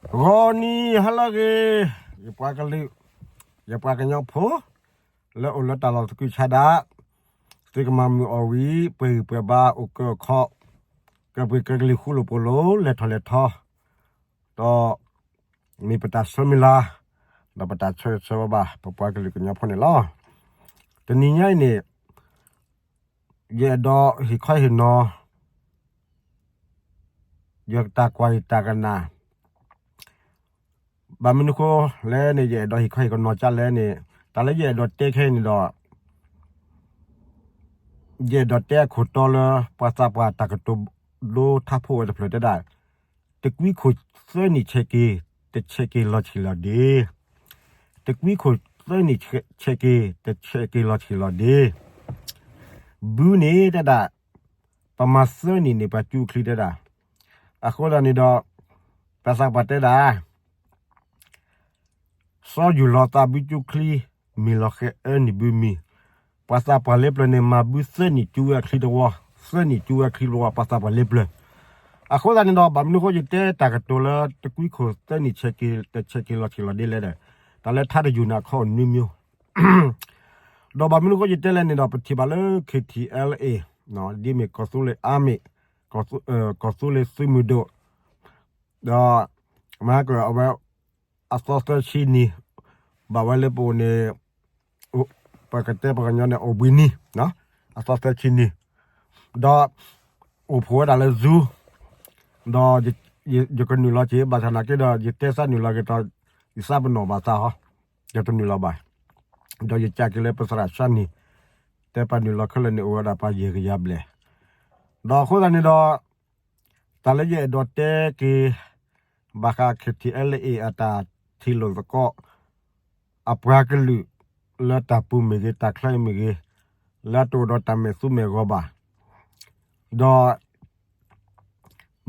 ဂီၤနံၤဟါလၢအဂ့ၤ, ယပှၤကလုာ်, ယပှၤကညီဖိ လၢအိၣ်လၢတၢ်လီၢ်သကုၤဆးဒး, သုကမၤမုာ်အီၣ်ဝံၤ ပှဲၤဂံၢ်ပှဲၤဘါ အိၣ်ကၢအိၣ်ခီ, ကဲပှ့ၤကဲကလံၤ ဃူလိာ်ဖိးလိာ် လဲၤထီၣ်လဲၤထီ, ဒီး မ့ၢ်ပတၢ်ဆၢမုၢ်လၢ်, ဒီးပတၢ်ဆၢဂ့ၤဆၢဝါဘၣ် ပပှၤကလုာ်ကညီဖိန့ၣ်လီၤ. တနံၤညါအံၤန့ၣ် ယအဲၣ်ဒိးဟ့ၣ်ခီဟ့ၣ်နီၤ ယတၢ်ကွၢ်ယတၢ်ကနၣ်, ဘၣ်မနုၤဃိလဲၣ်န့ၣ် ယအဲၣ်ဒိးဟ့ၣ်ခီဟ့ၣ်ကနီၤကၢ်လဲၣ်န့ၣ်, တၢ်လၢယအဲၣ်ဒိးတဲခဲအံၤန့ၣ်ဒီး ယအဲၣ်ဒိးတဲအခိၣ်တီလၢ ပှၤသးပှၢ်တၢ်ကတိၤဒိထးဖိဝဲတဖျၢၣ်တဲဒၣ်, တကွံခိၣ်သၢနံၣ်ဆဲးက့ၤ, တဆဲးက့ၤလီၤဆံးလီၤဒ့, တကွံခိၣ်သၢနံၣ်ဆဲးက့ၤ, တဆဲးက့ၤလီၤဆံးလီၤဒ့, ဘုန့ၣ်တဲဒၣ်, ပမၤသၢနံၣ်န့ၣ် ပှၤကၠူချံတဲဒၣ်, အဃိသတးန့ၣ်ဒီး ပှၤသးပှၢ်တဲဒၣ် စီၤယူၢ်လီၤသးဘုကၠူချံ, မ့ၢ်လီၤဃဲၤအၢနံၣ်ဘုမံၤ, ပှၤသးပှၢ်လၢပျၢၤန့ၣ် မၤဘုသၢနံၣ်ကၠူဝဲအချံတဝီ, သၢနံၣ်ကၠူဝဲအချံတဝီ ပှၤသးပှၢ်လၢပျၢၤ. အဃိသတးန့ၣ်ဒီး ဘၣ်မနုၤဃိယတဲတၢ်ကတိၤလၢ တကွံခိၣ်သၢနံၣ်ဆဲးက့ၤ, တဆဲးက့ၤလီၤဆံးလီၤဒ့လဲၣ်ဒီး, တၢ်လၢထါတယုၢ်န့ၣ် အခီအနွံမျိုး ဒီးဘၣ်မနုၤဃိယတဲလဲၣ်န့ၣ်ဒီး ပထံၣ်ဘၣ်လၢ KTLA ဒ်မ့ၢ်ကီၢ်သူလ့ၤ Army, ကီၢ်သူလ့ၤသုးမုၢ်ဒိၣ်, ဒီး မဟါကၢၢ်အဝဲ အသီသၢဆံနံၣ်, ဘၣ်ဝဲလၢပအိၣ်န့ၣ်, ပကတဲပှၤကညီန့ၣ် အိၣ်ဘှံးနံၤ, အသီသၢဆံနံၣ်, ဒီး အိၣ်ဖှိၣ်ဝဲဒၣ်လၢ Zoom, ဒီး ယကနုာ်လီၤက့ၤ ဘၣ်ဆၣ်နာ်က့ဒီး ယတဲသးနုာ်လီၤက့ၤဒီး ယသးပနီၣ်ဘၣ်သးဟီ, ယတနုာ်လီၤဘၣ်, ဒီးယကးက့ၤလၢပသရၣ်ဆါနံၣ်, တဲပှၤနုာ်လီၤခဲလၢာ်န့ၣ် အိၣ်ဝဲဒၣ်ပှၤယဲၢ်ကယၤဘျဲၣ်, ဒီးအဃိသတးန့ၣ်ဒီး တၢ်လၢယအဲၣ်ဒိးတဲက့ၤ ဘၣ်ဃး KTLA အတၢ်ထံၣ်လိာ်သကိး အပှၤကလုာ် လၢတၢ်ပူၤမ့ၢ်ဂ့ၤ တၢ်ချၢမ့ၢ်ဂ့ၤ, လၢအတအိၣ်ဒီးတၢ်မဲာ်သူမဲာ်ဂီၤဘၣ်, ဒီး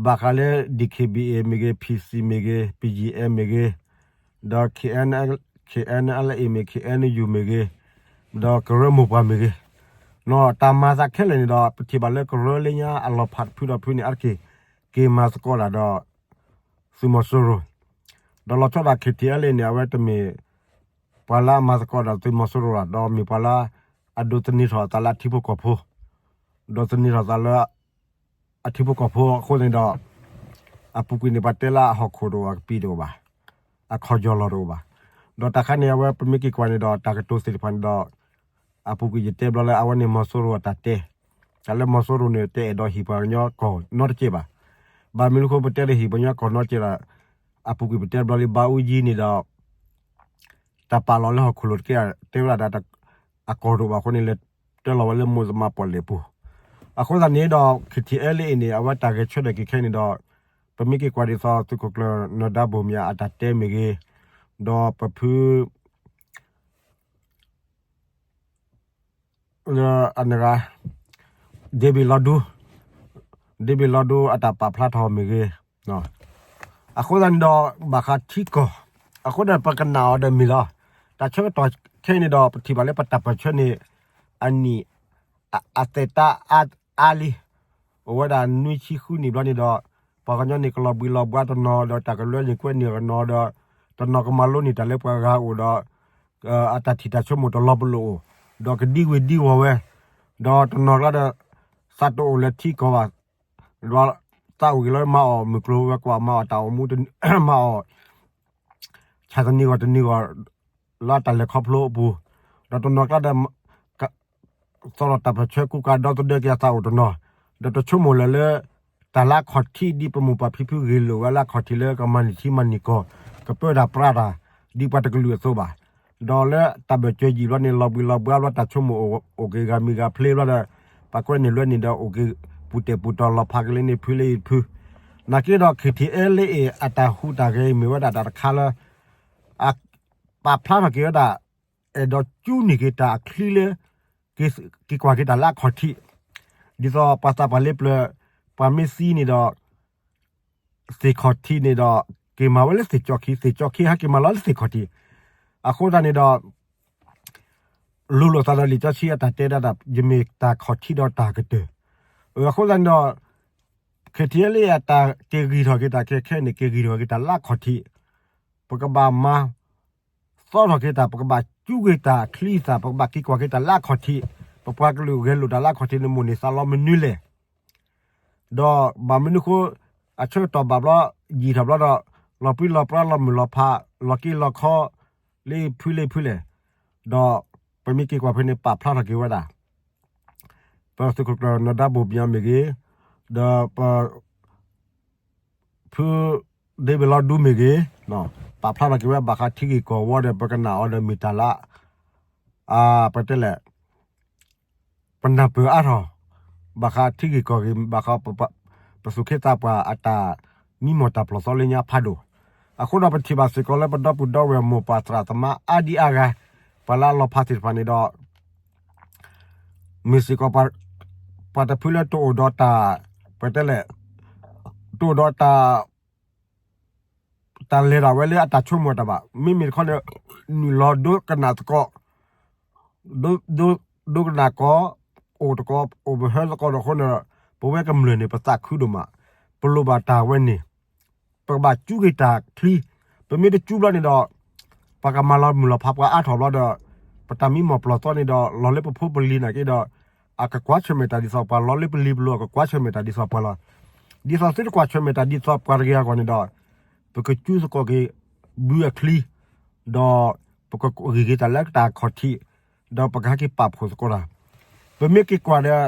ဘၣ်ဃးလၢ DKBA မ့ၢ်ဂ့ၤ, PC မ့ၢ်ဂ့ၤ, BGF မ့ၢ်ဂ့ၤ, ဒီး KNLA မ့ၢ် KNU မ့ၢ်ဂ့ၤ, ဒီးကရၢမိၢ်ပှၢ်မ့ၢ်ဂ့ၤ, တၢ်မၤသးခဲလၢာ်န့ၣ်ဒီး ပထံၣ်ဘၣ်လၢကရၢလၢညါအလီၤဖးတဖုဒီးဖုန့ၣ် အါတက့ၢ် က့ၤမၤသကိးတၢ်ဒီး သုးမီၤစိရိၤ, ဒီးလီၤဆီဒၣ် KTLA န့ၣ် အဝဲတမ့ၢ် ပှၤလၢအမၤသကိးဒီးသုးမီၤစိရိၤဘၣ်, ဒီးမ့ၢ်ပှၤလၢ အဒိးသန့ၤထီၣ်အသးလၢအထံဖိကီၢ်ဖိ, ဒီးသန့ၤထီၣ်သးလၢ အထံဖိကီၢ်ဖိအဃိန့ၣ်ဒီး အပူၤကွံာ်န့ၣ် ပှၤတဲလၢအဟီၣ်ခိၣ်တအိၣ်ဘၣ်, ကပံာ်တအိၣ်ဘၣ်, အခီၣ်ယီၢ်လီၤတအိၣ်ဘၣ်, ဒီးတၢ်ခါန့ၣ် အဝဲပမ့ၢ်က့ၤကွၢ်န့ၣ်ဒီး တၢ်ကတိၤသ့ၣ်တဖၣ်န့ၣ်ဒီး အပူၤကွံာ်ယတဲဘျီလၢအဝဲန့ၣ်မီၤစိရိၤအတၢ်တဲ, တၢ်လၢမီၤစိရိၤန့ၣ် တအဲၣ်ဒိးဟံၣ်ပှၤကညီကီၢ်နီတကဲဘၣ်, ဘၣ်မနုၤအဃိပတဲဒီးဟံၣ်ပှၤကညီကီၢ်နီတကဲဒီး အပူၤကွံာ်ပတဲဘျီလၢဘါအူကၠံန့ၣ်ဒီး တၢ်ပာ်လီၤလၢဟီၣ်ခိၣ်လိၤတကဲ တဲဝဲဒၣ် အကီၢ်တအိၣ်ဘၣ်အဃိန့ၣ် လဲၤတဲလီၤဝဲလၢမိၢ်သမါပီၣ်လဲၣ်ပူၤ, အဃိသတးန့ၣ်ဒီး KTLA အံၤန့ၣ် အဝဲတၢ်ဂဲၤဆၢထၢၣ်က့ၤခဲအံၤန့ၣ်ဒီး ပမ့ၢ်က့ၤကွၢ်ဒ်သိးသုးခိၣ်ကျၢၢ် နီၢ်ဒါဘိၣ်မၠး အတၢ်တဲမ့ၢ်ဂ့ၤ, ဒီးပဖု လၢအနဂၤ David လီၤဒူ, David လီၤဒူ အတၢ်ပာ်ဖျါထီၣ်မ့ၢ်ဂ့ၤ, အဃိသတးန့ၣ်ဒီး ဘၣ်ဃးထံကီၢ်, အဃိဒီးပကနၣ်အီၤဒီးမ့ၢ်လီၤ, တၢ်ဆၢကတီၢ်ခဲအံၤန့ၣ်ဒီး ပထံၣ်ဘၣ်လၢပတၢ်ပၢၢ်ဆၢန့ၣ် အနံၣ် အသဲးတၢ်အါလံ, အိၣ်ဝဲဒၣ်နွံဆံဃုနံၣ်ဘျီန့ၣ်ဒီး ပှၤကညီန့ၣ်ကလီၤဘှံးလီၤဘှါတနီၤဒီး တၢ်ကလွဲန့ၢ်ကွဲန့ၢ်အကနီၤဒီး တနီၤကမၤလိန့ၢ်တၢ်လၢပှၤဂၤအိၣ်ဒီး အတၢ်ထံၣ်တၢ်ဆိကမိၣ်တလီၤပလိာ်အိၣ်, ဒီးကဒံဝ့ၤဒံဝီၤဝဲ, ဒီးတနီၤကျါဒီး သးတအိၣ်လၢထံကီၢ်ဘၣ်, ဒီးသးအိၣ်ဂ့ၤလၢမၤအီၣ်မုၢ်ကျိၤဝဲၤကွာ် မၤအီၣ်တၢ်အိၣ်မူ မၤအီၣ် ဆၣ်တနံၤဂီၢ်တနံၤဂီၢ် လၢတၢ်လဲၤခီဖျိအပူၤ, ဒီးတနီၤကျါဒီး သီၣ်လီၤတၢ်ပၢၢ်ဆၢကူကၤဒီသဒၢက့ၤအသးအိၣ်တနီၤ, ဒီးတဆိကမိၣ်လၢၤလၢ တၢ်လၢအခီၣ်ထံးဒ်ပမိၢ်ပၢ်ဖံဖုဂ့ၢ်လိာ်ဝဲလၢအခီၣ်ထံးလၢကမၤန့ၢ်ထံမၤန့ၢ်ကီၢ် ကပၢတၢ်ပြးတၢ် ဒ်ပှၤတကလုာ်အသိးဘၣ်. ဒီးလၢတၢ်ဘၣ်စၢၤယံာ်ဘျီန့ၣ် လီၤဘှံးလီၤဘှါဘျီ တၢ်ဆိကမိၣ်အိၣ်က့ၤဂၤမံၤဂၤဖျ့ဘျီဒီး ပှၤကွဲန့ၢ်လွဲန့ၢ်ဒီးအိၣ်က့ၤပူၤတဲာ်ပူၤတီၤ လီၤဖးက့ၤလၢန့ၣ်ဖုလၢအံၤဖု, နာ်က့ဒီး KTLA အတၢ်ဟူးတၢ်ဂဲၤအံၤမ့ၢ်ဝဲဒၣ်တၢ်တခါလၢ အပာ်ဖျါထီၣ်က့ၤဝဲဒၣ် အဲၣ်ဒိးကၠူန့ၢ်က့ၤတၢ်အချံလၢ က့ၤကွၢ်က့ၤတၢ်လၢအခီၣ်ထံး, ဒ်သိးပှၤသးပှၢ်လၢပျၢၤ ပှၤမ့ၢ်သံန့ၣ်ဒီး သ့ၣ်ခီၣ်ထံးန့ၣ်ဒီး က့ၤမၤဝဲလၢသ့ၣ်ကၠီခံ, သ့ၣ်ကၠီခံဟဲက့ၤမၤလီၤလၢသ့ၣ်ခီၣ်ထံး, အဃိသတးန့ၣ်ဒီး လူၤလိာ်သးဒီးလံာ်စီဆှံအတၢ်တဲဒၣ် ယမ့ၢ်တၢ်ခီၣ်ထံးဒီးတၢ်ကတၢၢ်, အဃိသတးန့ၣ်ဒီး KTLA အတၢ်က့ၤဂံၢ်ထီၣ်က့ၤတၢ်ခဲခဲန့ၣ် က့ၤဂံၢ်ထီၣ်က့ၤတၢ်လၢအခီၣ်ထံး, ပကဘၣ်မၤသီထီၣ်က့ၤတၢ်, ပကဘၣ်စူးက့ၤတၢ်ချံသၣ်, ပကဘၣ်က့ၤကွၢ်က့ၤတၢ်လၢအခီၣ်ထံး, ပပှၤကလုာ်ဂဲၤလိာ်တၢ်လၢအခီၣ်ထံးန့ၣ် မိၣ်န့ၢ်သးလီမနုၤလဲၣ်. ဒီးဘၣ်မနုၤဃိ အဆၢကတီၢ်ဘၣ်ဘျီ ယံာ်ထီၣ်ဘျီဒီး လီၤပြံလီၤပြါ လီၤမုၢ်လီၤဖး လီၤက့လီၤခီ လၢဖုလၢဖုလဲၣ်, ဒီးပမ့ၢ်က့ၤကွၢ်ဖဲန့ၣ် ပာ်ဖျါထီၣ်က့ၤဝဲဒၣ် ပသုးခိၣ်ကျၢၢ် နီၢ်ဒါဘိၣ်ဘံအီၤမ့ၢ်ဂ့ၤ, ဒီးပ ဖုဒ့ဘ့ၣ်လီၤဒူမ့ၢ်ဂ့ၤ, ပာ်ဖျါထီၣ်က့ၤဝဲဘၣ်ဃးထံဂ့ၢ်ကီၢ်ဝီဒီး ပကနၣ်အီၤဒီးမ့ၢ်တၢ်လၢ ပတဲလဲၣ်, ပနၢ်ပၢၢ်အါထီၣ် ဘၣ်ဃးထံဂ့ၢ်ကီၢ်ဂ့ၤ ဘၣ်ဃး ပသူၣ်က့သးပှၢ်အတၢ်မံမီၢ်တၢ်ပျီၢ်သီလၢညါဖးဒိၣ်, အဃိဒီးပထံၣ်ဘၣ်စ့ၢ်ကီးလၢပဒီပုၢ်ဒီဝဲၢ်မိၢ်ပၢ်သရၣ်သမါအါဒံအါဂၤ ပှၤလၢအလီၤဖးသ့ၣ်တဖၣ်န့ၣ်ဒီး မ့ၢ်စ့ၢ်ကီး ပှၤတဖုလၢတအိၣ်ဒီးတၢ် ပတဲလဲၣ်, တအိၣ်ဒီးတၢ် တၢ်လဲၤဒၣ်ဝဲလၢအတၢ်ဆိကမိၣ်တၢ်ဘၣ်. မ့မ့ၢ်တခီန့ၣ် နုာ်လီၤဒိကနၣ်သကိး, ဒိကနၣ်ကီး, အိၣ်တကီး အိၣ်ပဟၢသကိးဒီးအဃိန့ၣ် ပဝဲကမျၢၢ်န့ၣ် ပသးခုဒိၣ်မး, ပလိၣ်ဘၣ်တၢ်ဝဲန့ၣ်, ပကဘၣ်စူးက့ၤတၢ်ချံ, ပမ့ၢ်တစူးဘျီန့ၣ်ဒီး ပကမၤလီၤမုၢ်လီၤဖးပှၤအါထီၣ်ဘျီဒီး ပတၢ်မံမီၢ်ပျီၢ်သီန့ၣ်ဒီး လီၤလၢပဖိပလံၤနာ်က့ဒီး အကကွၢ်ဆၢၣ်မဲာ်တၢ်ဒ်သိးပှၤလီၤလၢပလံၤပလိၤ အကကွၢ်ဆၢၣ်မဲာ်တၢ်ဒ်သိးပှၤလီၤ. ဒ်သိးသုတကွၢ်ဆၢၣ်မဲာ်တၢ်ဒ်သိးပှၤတဂ့ၤအဂီၢ်န့ၣ်ဒီး ပကစူးသကိးက့ၤဘုအချံ, ဒီးပကဂံၢ်က့ၤတၢ်လၢတၢ်အခီၣ်ထံး, ဒီးပကဟဲက့ၤပာ်ဖှိၣ်သကိးတၢ်. ပမ့ၢ်က့ၤကွၢ်ဒီး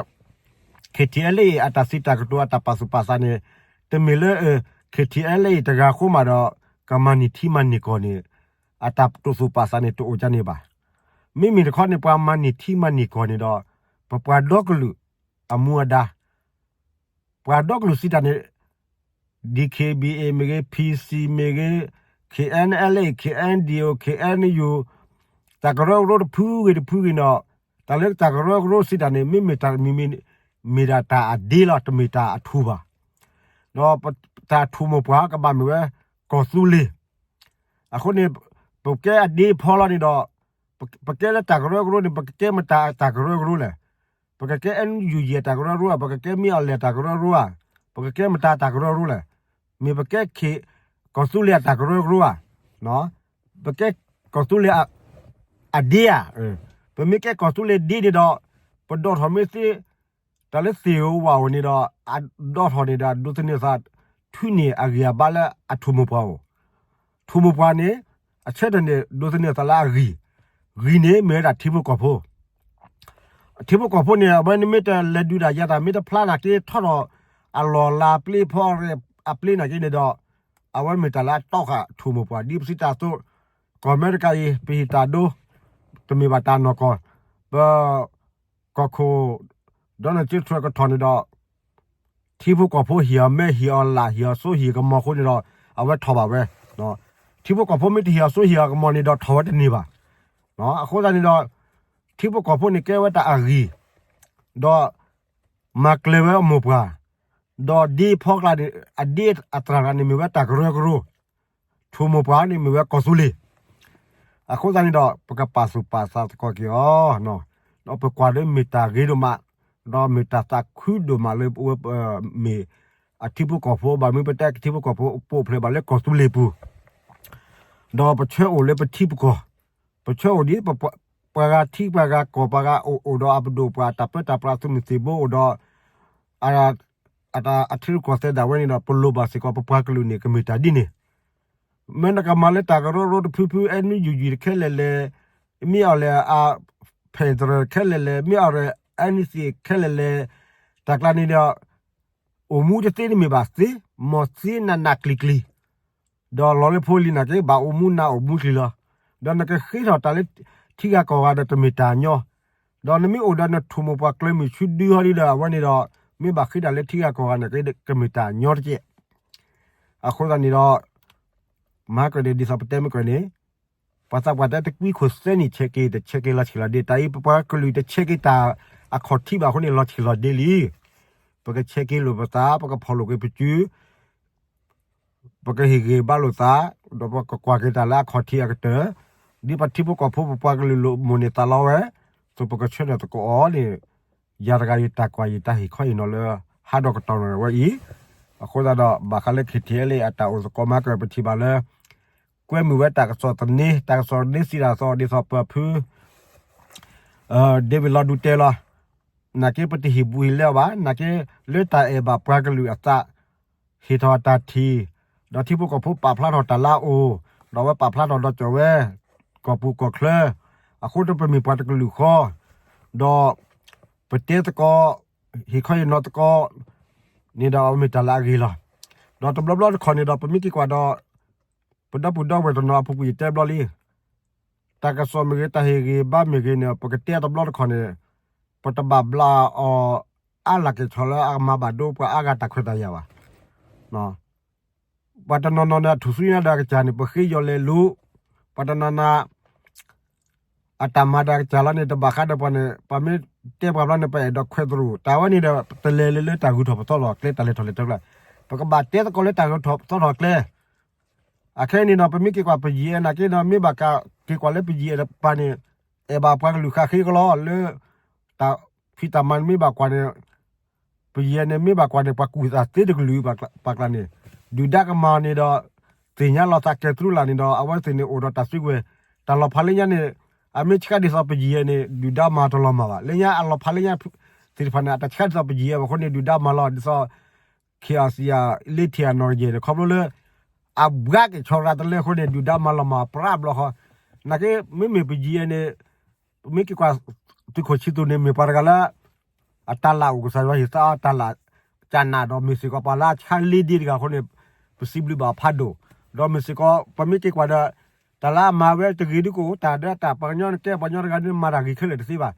KTLA အတၢ်စံးတၢ်ကတိၤအတၢ်ပာ်သူၣ်ပာ်သးန့ၣ် တမ့ၢ်လၢ KTLA တဂၤဃိမးဒီး ကမၤန့ၢ်ထံမၤန့ၢ်ကီၢ်န့ၣ် အတၢ်တိာ်သူၣ်ပာ်သးန့ၣ် တအိၣ်ဒ်န့ၣ်ဘၣ်. မ့မ့ၢ်တခီန့ၣ် ပှၤမၤန့ၢ်ထံမၤန့ၢ်ကီၢ်န့ၣ်ဒီး ပပှၤဒီကလုာ်အမူအဒါ ပှၤဒီကလုာ်စံးတၢ်န့ၣ် DKBA မ့ၢ်ဂ့ၤ, PC မ့ၢ်ဂ့ၤ, KNLA, KNDO, KNU တၢ်ကရၢကရိတဖုဂ့ၤတဖုဂ့ၤန့ၣ်ဒီး တၢ်လၢတၢ်ကရၢကရိစံးတၢ်န့ၣ် မ့မ့ၢ်တၢ်မ့ၢ် မ့ၢ်ဒၣ်တၢ်အဒ့လီၤ, တမ့ၢ်တၢ်အထူၣ်ဘၣ်. ဒီးတၢ်ထူၣ်မိၢ်ပှၢ်ကဘၣ်မ့ၢ်ဝဲကီၢ်သူလ့ၤ. အဃိန့ၣ် ပကဲအဒ့ဖီလီၤန့ၣ်ဒီး ပကဲလၢတၢ်ကရၢကရိန့ၣ် ပကကဲမတၤအတၢ်ကရၢကရိလဲၣ်. ပကကဲ NUG အတၢ်ကရၢကရိဧါ, ပကကဲမ့ၢ်အီၤလဲၣ်တၢ်ကရၢကရိဧါ, ပကကဲမတၤတၢ်ကရၢကရိလဲၣ်. မ့ၢ်ပကဲ ကီၢ်သူလ့ၤအတၢ်ကရၢကရိဧါ, ပကဲကီၢ်သူလ့ၤအဒ့ဧါ. ပမ့ၢ်ကဲကီၢ်သူလ့ၤဒ့န့ၣ်ဒီး ပဒိးထီၣ်မ့ၢ်သ့ တၢ်လၢသ့ၣ်ဧိၤဝၣ်ဧိၤန့ၣ်ဒီး အဒိးထီၣ်န့ၣ်ဒီး ဒိးသန့ၤသး ထုးန့ၢ်အဂံၢ်အဘါလၢအထူၣ်မိၢ်ပှၢ်ဧိၤ, ထူၣ်မိၢ်ပှၢ်န့ၣ် အဆၢထၢၣ်န့ၣ် ဒိးသန့ၤသးလၢအဂံၢ်, ဂံၢ်န့ၣ်မ့ၢ်ဝဲဒၣ်ထံဖိကီၢ်ဖိ ထံဖိကီၢ်ဖိန့ၣ် အဝဲန့ၣ်မ့ၢ်တလဲၤဒုးတၢ်ယၤတၢ် မ့ၢ်တဖျါနာ်က့ ထီၣ်ထီၣ်အလီၢ်အလၤအပျ့ၤဖီအပျ့ၤနာ်က့န့ၣ်ဒီး အဝဲမ့ၢ်တၢ်လၢအတီဃာ်ထူၣ်မိၢ်ပှၢ် ဒ်ပစံးတၢ်အသိး ကီၢ်အမဲရကၤအံၤ ပဟ့ၣ်တၢ်ဒိ တမ့ၢ်ဘၣ်တၢ်နီၢ်ကီၢ်, ပ ကီၢ်ခိၣ် Donald Trump ကထီၣ်န့ၣ်ဒီး ထံဖိကီၢ်ဖိဟ့ၣ်အီၤမဲ ဟ့ၣ်အီၤလၢ် ဟ့ၣ်အီၤစိ ဟ့ၣ်ကမီၤအဃိန့ၣ်ဒီး အဝဲထီၣ်ဘၣ်ဝဲ. ထံဖိကီၢ်ဖိမ့ၢ်တဟ့ၣ်အီၤစိ ဟ့ၣ်အီၤကမီၤန့ၣ်ဒီး ထီၣ်ဝဲတန့ၢ်ဘၣ်. အဃိသတးန့ၣ်ဒီး ထံဖိကီၢ်ဖိန့ၣ်ကဲဝဲတၢ်အဂံၢ်, ဒီးမၤကျၢၤဝဲအမိၢ်ပှၢ်, ဒီးဒ့ဖီကျါန့ၣ် အဒ့အသရၣ်ကျါန့ၣ်မ့ၢ်ဝဲတၢ်ကရၢကရိ, ထူၣ်မိၢ်ပှၢ်န့ၣ်မ့ၢ်ဝဲကီၢ်သူလ့ၤ အဃိသတးန့ၣ်ဒီး ပကပာ်သူၣ်ပာ်သးသကိးက့ၤအီၤ, ဒီးပကွၢ်ဒီးမ့ၢ်တၢ်ဂ့ၤဒိၣ်မး, ဒီးမ့ၢ်တၢ်သးခုဒိၣ်မးလၢပဝဲမ့ၢ်အထံဖိကီၢ်ဖိ ဘၣ်မနုၤပတဲကထံဖိကီၢ်ဖိ ပအိၣ်ဖျဲၣ်ဘၣ်လၢကီၢ်သူလ့ၤပူၤ, ဒီးပဆၢအိၣ်လၢပထံပကီၢ်, ပဆၢအိၣ်ဒ် ပှၤဂၤထံပှၤဂၤကီၢ် ပှၤဂၤအိၣ်အိၣ်ဒီးအပဒိၣ်ပှၤ တၢ်ပၢတၢ်ပြးသူၣ်မုၢ်သံၣ်ဘိအိၣ်ဒီး အထံရူၢ်ကီၢ်သဲးဒၣ်ဝဲန့ၣ်ဒီး ပလိၣ်ဘၣ်စ့ၢ်ကီး ပပှၤကလုာ်န့ၣ် ကမ့ၢ်တၢ်ဒ်န့ၣ်, မ့ၢ်နကမၤလၢတၢ်ကရၢကရိတဖုဖု အဲၣ်နူယုၢ်ယုၢ်တခဲလဲၣ်လဲၣ်, မ့ၢ်အီၤလဲၣ် အ federal ခဲလဲၣ်လဲၣ်, မ့ၢ်အီၤလဲၣ် အဲၣ်နူသ့ၣ်ခဲလဲၣ်လဲၣ်, တၢ်ကျါန့ၣ်ဒီး အိၣ်မူတသ့တမ့ၢ်ဘၣ်သ့, မီၢ်သ့နးနးကျံၤကျံၤ, ဒီးလီၤလၢဖိလံၤနာ်က့ ဘၣ်အိၣ်မူနးအိၣ်မူကျံၤလီၤ. ဒီးနကဃ့ထီၣ်တၢ်လၢထံဂၤကီၢ်ဂၤဒီးတမ့ၢ်တၢ်ညီ, ဒီးနမ့ၢ်အိၣ်ဒီးနထူၣ်မိၢ်ပှၢ်ကျၢၤမုၢ်ဆူဒုဟီဒ်ဒီး အဝဲန့ၣ်ဒီး မ့ၢ်ဘၣ်ဃ့တၢ်လၢထံဂၤကီၢ်ဂၤနာ်က့ ကမ့ၢ်တၢ်ညီတက့ၢ်. အဃိသတးန့ၣ်ဒီး မၤကဒီးဒ်သိးပတဲမ့ၢ်ကီးန့ၣ် ပှၤသးပှၢ်တဲတကွံခိၣ်သၢနံၣ်ဆဲးက့ၤ တဆဲးက့ၤလီၤဆံးလီၤဒ့ တၢ်အံၤပပှၤကလုာ်တဆဲးက့ၤတၢ်အခီၣ်ထံးဘၣ်အဃိန့ၣ် လီၤဆံးလီၤဒ့လံ. ပကဆဲးက့ၤလိာ်ပသး ပကဖီၣ်လိာ်က့ၤပစု ပကဟ့ၣ်ဂံၢ်ဘါလိာ်သး ဒီးပကကွၢ်က့ၤတၢ်လၢအခီၣ်ထံးအကတၢၢ်, ဒ်ပထံဖိကီၢ်ဖိပပှၤကလုာ်လိာ်မိၣ်န့ၢ်သးလီဝဲ, သိးပကဆၢထၢၣ်သကိးအီၤန့ၣ်, ယၤတဂၤယတၢ်ကွၢ်ယတၢ်ဟ့ၣ်ခီအံၤနီၤလၢ ဟးဒီးကတီၢ်နီၣ်ဝဲအံၤ, အဃိသတးဒီး ဘၣ်ဃးလၢ ခ့ထံအဲလ့ အတၢ်အိၣ်သကိးမၤကၢၢ် ပထံၣ်ဘၣ်လၢ ကွဲမုာ်ဝဲတၢ်ကစီၣ်သန့, တၢ်ကစီၣ်သန့စံးတၢ်သီ ဒ်သိးပၢၤဖု ဒ့ဝ့ၤလီၤဒူတဲလီၤ. နာ်က့ပတဟ့ၣ်ဘူးဟ့ၣ်လဲအီၤဘၣ်, နာ်က့လၢတၢ်အဲၣ်ဘၣ်ပှၤကလုာ်အသး, ဟ့ၣ်ထီၣ်တၢ်ထံၣ်, ဒီးထံဖိကီၢ်ဖိပာ်ဖျါထီၣ်တၢ်လၢအအိၣ်, ဒီးအဝဲပာ်ဖျါထီၣ်ဒီးကၠီၣ်ဝဲ ကီၢ်ပူၤကီၢ်ချၢ, အဃိဒီးပမ့ၢ်ပှၤတကလုာ်ဃီ, ဒီး ပတဲသကိး, ဟ့ၣ်ခီဟ့ၣ်နီၤသကိး န့ၣ်ဒီးအမ့ၢ်တၢ်လၢအဂ့ၤလီၤ. ဒီးတဘျီဘျီတခီန့ၣ်ဒီး ပမ့ၢ်က့ၤကွၢ်ဒီး ပဒီပုၢ်ဒီဝဲၢ်တနီၤအပူၤကွံာ်ယတဲဘျီလံ, တၢ်ကစီၣ်မ့ၢ်ဂ့ၤ တၢ်ဟ့ၣ်ဂ့ၤဘါမ့ၢ်ဂ့ၤန့ၣ် ပကတဲတဘျီတခီန့ၣ် ပတဘၣ်ဘျးအီၤအါလၢ်ကဲၣ်ဆိးလၢအကမၤဘၣ်ဒိပှၤအါဂၤတၢ်ခွဲးတၢ်ယာ်ဘၣ်. ပှၤတနီၤနီၤန့ၣ် အထူၣ်စုညါဒီးအကစၢ်န့ၣ် ပဃ့ယီၤလဲၤလူၤ, ပှၤတနီၤနီၤ အတၢ်မၤဒီးအကစၢ်လီၤန့ၣ် တဘၣ်ဃးဒီးပှၤန့ၣ် ပမ့ၢ်တဲပှၤဘျီန့ၣ် ပအဲၣ်ဒိးခွဲးသရူး, တၢ်ဝဲန့ၣ်ဒီး တလဲၤလၢလၢတၢ်ဂုၤထီၣ်ပသီထီၣ်ကျဲ တၢ်လဲၤထီၣ်လဲၤထီကျါ, ပကဘၣ်တဲသကိးလၢတၢ်ဂုၤထီၣ်ပသီထီၣ်ကျဲ အခဲအံၤန့ၣ်ဒီး ပမ့ၢ်က့ၤကွၢ်ပယံၤအဲၣ်နာ်က့ဒီး မ့ၢ်ဘၣ်က့ၤကွၢ်လၢပယံၤအဲၣ်တပၤန့ၣ် အဲၣ်ဘၣ်ပှၤကလုာ်ဃၣ်ဃ့ကလီလၢ တၢ်ဖံးတၢ်မၤန့ၣ်မ့ၢ်ဘၣ်ကွၢ်န့ၣ် ပယံၤန့ၣ်မ့ၢ်ဘၣ်ကွၢ်န့ၣ် ပှၤကူၣ်သးသ့တကလုာ်ပှၤကျါန့ၣ် ဒုၣ်ဒါကမၤန့ၣ်ဒီး သ့ၣ်ညါလီၤသးကဲသရူးလၢ်န့ၣ်ဒီး အဝဲသ့ၣ်န့ၣ်အိၣ်ဒီးတၢ်စုကဝဲၤ တၢ်လီၤဖးလၢညါန့ၣ် အမ့ၢ်ဆှၢဒ်သိးပယံၤန့ၣ် ဒုၣ်ဒါမၤတလီၤမၢ်ဘၣ်. လၢညါအလီၤဖးလၢညါ သ့ၣ်တဖၣ်န့ၣ် အတဆှၢဒ်သိးပယံၤအဃိန့ၣ် ဒုၣ်ဒါမၤလီၤဒ်သိး ခ့အီစံယၤ လ့ထံအနီၢ်ကယဲၢ်န့ၣ် ခီဖျိလၢ အဘှါက့ၤဆီရၤတလၢအဃိန့ၣ် ဒုၣ်ဒါမၤလီၤမၢ်ပြးဘျီဃီ, နာ်က့ မ့မ့ၢ်ပယံၤန့ၣ် ပမ့ၢ်က့ၤကွၢ် သုးခိၣ်ဆံသူၣ်န့ၣ် မ့ၢ်ပှၤတဂၤလၢ အတၢ်လၢအိၣ်ကစၢ်ယွၤဟ့ၣ်သါအီၤတၢ်လၢ ကနၣ်ဒီးမ့ၢ်စ့ၢ်ကီးပှၤလၢအဆါလ့ဒ့တဂၤအဃိန့ၣ် ပစံးဘျုးဘၣ်ဖးဒိၣ်, ဒီးမ့ၢ်စ့ၢ်ကီး ပမ့ၢ်က့ၤကွၢ်ဒီး တၢ်လၢအမၤဝဲတဂ့ၤဒ်ကအိၣ် တၢ်ဒၢတၢ်ပှၤကညီနကဲပှၤကညီတဂၤဒ်နမၤတၢ်ဂ့ၤခဲလၢာ်တသ့ဘၣ်.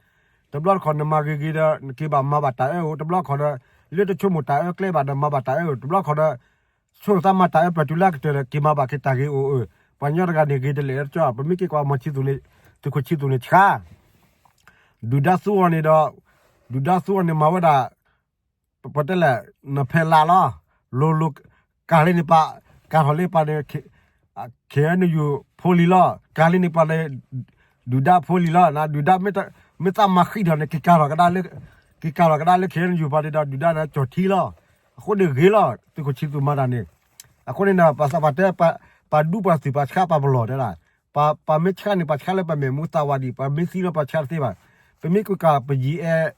တဘျီတခီၣ်နမၤဂ့ၤဂ့ၤဒီး နက့ၤဘၣ်မၤဘၣ်တၢ်အၢအိၣ် တဘျီတခီၣ်ဒီး လၢတဆိကမိၣ်တၢ်အၢကျဲဘၣ်ဒီး မၤဘၣ်တၢ်အၢအိၣ် တဘျီတခီၣ်ဒီး ဆိကမိၣ်သးမၤတၢ်အၢပှဲၤတုၤလၢအကတၢၢ်ဒီး က့ၤမၤဘၣ်က့ၤတၢ်ဂ့ၤအိၣ်အၢ, ပှၤကညီတဂၤန့ၣ် ဂ့ၤတလဲာ်တကီ ပမ့ၢ်က့ၤကွၢ်မီၤဆံသူၣ်န့ၣ် သုးခိၣ်ဆံသူၣ်န့ၣ်ဆါ ဒုၣ်ဒါသူအီၤန့ၣ်ဒီး ဒုၣ်ဒါသူအီၤန့ၣ်မၤဝဲဒၣ် ပတဲလဲၣ် နဖဲးလးလီၤ, လိၤလိၤ ကၤလံန့ၣ်ပာ် ကၤထီၣ်လံပာ်န့ၣ် KNU ဖိလံၤလီၤ, ကၤလံန့ၣ်ပာ်န့ၣ် ဒုၣ်ဒါဖိလံၤလီၤ, ဒုၣ်ဒါ မ့ၢ်သးမၤဃံထီၣ်န့ၣ် က့ၤကၤထီၣ်ကဒါလၢ က့ၤကၤထီၣ်ကဒါလၢ KNU ပာ်န့ၣ်ဒီး ဒုၣ်ဒါန့ၣ်ကၠီၣ်ထံလီၤ, အဃိန့ၣ်ဂ့ၤလီၤ သုးခိၣ်ဆံသူၣ်မၤတၢ်န့ၣ်, အဃိန့ၣ်ဒီး ပှၤသးပှၢ်တဲ ပှၤဒူပှၤသုးပှၤဆှါပှၤပလီၢ်တဲဒၣ် ပှၤမ့ၢ်ဆှါန့ၣ် ပှၤဆှါလၢပမဲာ်မူသးဝးဒံး ပှၤမ့ၢ်သံလၢပှၤဆှါတသ့ဘၣ်, ပမ့ၢ်ကွၢ်ကၤပယံၤအဲၣ်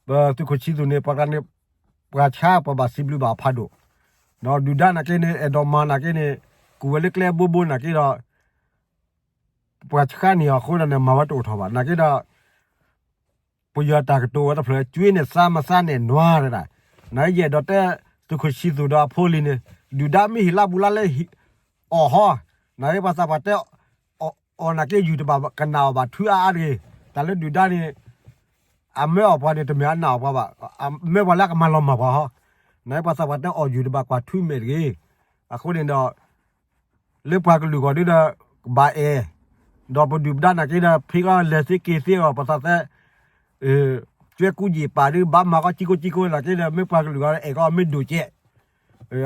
ပသုးခိၣ်ဆံသူၣ်န့ၣ် ပှၤန့ၣ် ပှၤဆါပှၤဘၣ်စံးဘျုးဘၣ်ဖးဒိၣ်, ဒီးဒုၣ်ဒါနာ်က့န့ၣ် အဲၣ်ဒိးမၤနာ်က့န့ၣ် ကူၣ်ဝဲလၢကျဲဘိဘိနာ်က့ဒီး ပှၤဆှါန့ၣ်အဃိဒီးန့ၣ် မၤဝဲတအိၣ်ထီၣ်ဘၣ် နာ်က့ဒီး ပယီၤတၢ်ကတိၤဝဲတဖျၢၣ် ကၠွ့န့ၣ်သးမသးန့ၣ်နွၤဒၣ်, နယအဲၣ်ဒိးတဲ သုးခိၣ်ဆံသူၣ်ဒီးအဖိလံၤန့ၣ် ဒုၣ်ဒါမ့ၢ်ဟ့ၣ်လါဘူးလါလၢ အီၣ်ဟီ, နပှၤသးပှၢ်တဲ အီၣ်နာ်က့ ယူၢ်တဘၣ်ကနၣ်အီၣ်ဘၣ်ထုအါအါတဂ့ၤ, တၢ်လၢဒုၣ်ဒါန့ၣ် အမၢအီၣ်ပှၤန့ၣ် တမ့ၢ်အနၢ်အီၣ်ပှၤဘၣ်, အမၢပှၤလၢအကမၤလီၤမၢ်ပှၤဟီ, နပှၤသးပှၢ်တဲအီၣ်ယူၢ်တဘၣ်ကွၢ်ထုမဲာ်တဂ့ၤ, အဃိန့ၣ်ဒီး လၢပှၤကလုာ်ဂီၢ်ဒ်ဒီး ကဘၣ်အဲၣ်, ဒီးပဒုၣ်ပဒါနာ်က့ဒီး ဖဲကီလဲၤသ့က့ၤသ့အီၤ ပသးသဲ ကၠွဲကူယံာ်ပာ်ဒ်ဘၣ်မၤကီကံကိကံကိနာ်က့ဒီး မ့ၢ်ပှၤကလုာ်ဂီၢ်အဲၣ်ကီမ့ၢ်ဒိၣ်ကဲး,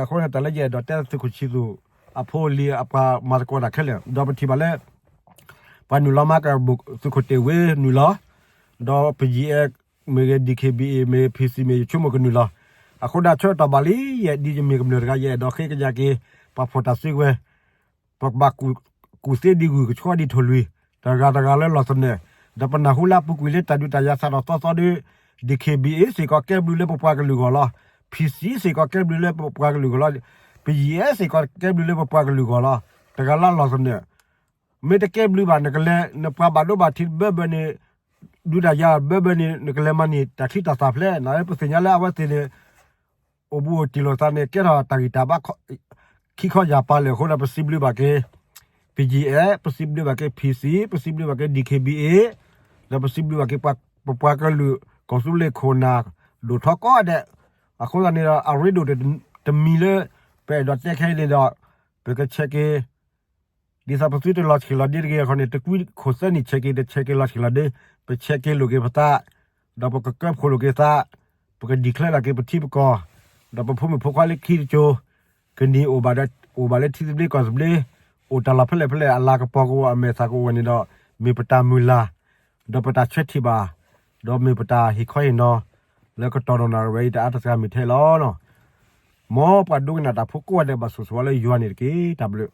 အဃိန့ၣ် တၢ်လၢယအဲၣ်ဒိးတဲသုးခိၣ်ဆံသူၣ် အဖိအလံၤအပှၤမၤသကိးတၢ်ခဲလၢာ် ဒီးပထံၣ်ဘၣ်လၢ ပှၤနုာ်လီၤမၤကၢၢ် သုးခိၣ်တ့ၢ်ဝ့နုာ်လီၤ, ဒီးပယံၤအဲၣ်မ့ၢ်ဂ့ၤ DKBA မ့ၢ်ဂ့ၤ PC မ့ၢ်ဂ့ၤ ယဆိကမိၣ်ကနုာ်လီၤ, အဃိဒၣ်ဆၢကတီၢ်ဘၣ်လံ ယဲဒ်ယမ့ၢ်ကမျၢၢ်တဂၤ ယအဲၣ်ဒိးဃ့ကညးက့ၤ ပှၤဖီၣ်တၢ်စုကဝဲၤ ပကဘၣ်ကူၣ်သ့ဒ်ဂုၢ်ကဆှီဒ်ထိၣ်လွံၢ်, တဂၤတဂၤလၢလီၢ်သနၢၣ်, ဒီးပနၢ်ဟူလၢအပူၤကွံာ်လၢတၢ်ဒုးတၢ်ယၤစးထီၣ်သီသီဒီး DKBA စ့ၢ်ကီးကဲဘျုးလၢပပှၤကလုာ်ဂီၢ်လီၤ, PC စ့ၢ်ကီးကဲဘျုးလၢပပှၤကလုာ်ဂီၢ်လီၤ, ပယံၤအဲၣ်စ့ၢ်ကီးကဲဘျုးလၢပပှၤကလုာ်ဂီၢ်လီၤ, တဂၤလၢလီၢ်သနၢၣ်, မ့ၢ်တကဲဘျုးဘၣ် နကလဲၤ နပှၤဘၣ်ဒိဘၣ်ထံးဘၢဘၢန့ၣ် ဒုးတၢ်ယၤဘၢဘၢန့ၣ် နကလဲၤမၤန့ၢ်တၢ်ချံတၢ်သၣ်ဖျဲး, နပသ့ၣ်ညါလၢအဝဲသ့ၣ်န့ၣ် အိၣ်ဘူးအိၣ်တံၢ်လိာ်သးန့ၣ် ကဲထီၣ်တၢ်ဂံၢ်တၢ်ဘါ ခံခီယၢ်ပၤလၢာ်အဃိဒီး ပစံးဘျုးဘၣ်က့ၤ ပယံၤအဲၣ်, ပစံးဘျုးဘၣ်က့ၤ PC, ပစံးဘျုးဘၣ်က့ၤ DKBA, ဒီးပစံးဘျုးဘၣ်က့ၤ ပပှၤကလုာ် ကီၢ်သူလ့ၤခိၣ်နၢ် ဒိၣ်ထီၣ်ကိးဂၤဒဲး, အဃိသတးန့ၣ်ဒီး အရ့ဒိၣ်တမံၤလၢ ပအဲၣ်ဒိးတဲခဲအံၤန့ၣ်ဒီး ပကဆဲးက့ၤ ဒ်သိးပသုတလီၤဆံးလီၤဒ့တဂ့ၤအဃိန့ၣ် တကွံခိၣ်သၢနံၣ်ဆဲးက့ၤ တဆဲးက့ၤလီၤဆံးလီၤဒ့, ပဆဲးက့ၤလိာ်က့ၤပသး, ဒီးပကကၢဖှိၣ်လိာ်က့ၤသး, ပက declare လီၤက့ၤပထံပကီၢ်, ဒီးပဖိမုၣ်ဖိခွါလၢခံတစိၤ, ကနံၤအိၣ်ဘၣ်ဒီး အိၣ်ဘၣ်လၢထံသဘျ့ကီၢ်သဘျ့, အိၣ်တၢ်လီၢ်ဖဲလဲၣ်ဖဲလဲၣ် အလၤကပီၤကအိၣ် အမဲာ်သၣ်ကအိၣ်ဝဲန့ၣ်ဒီး မ့ၢ်ပတၢ်မုၢ်လၢ်, ဒီးပတၢ်ဆၢထံၣ်ဘၣ်, ဒီးမ့ၢ်ပတၢ်ဟ့ၣ်ခီဟ့ၣ်နီၤ လၢကတီၢ်ဒီးနၣ်ရံၣ်ဝဲအံၤ တအါတသးမံၤထဲလီၤ. မ်ပှၤဒိကနၣ်တၢ်ဖိကိးဂၤဒဲး ဘၣ်ဆိၣ်ဂ့ၤဆိၣ်ဝါလၢယွၤန့ၣ်တက့ၢ်. တၢ်ဘျုး.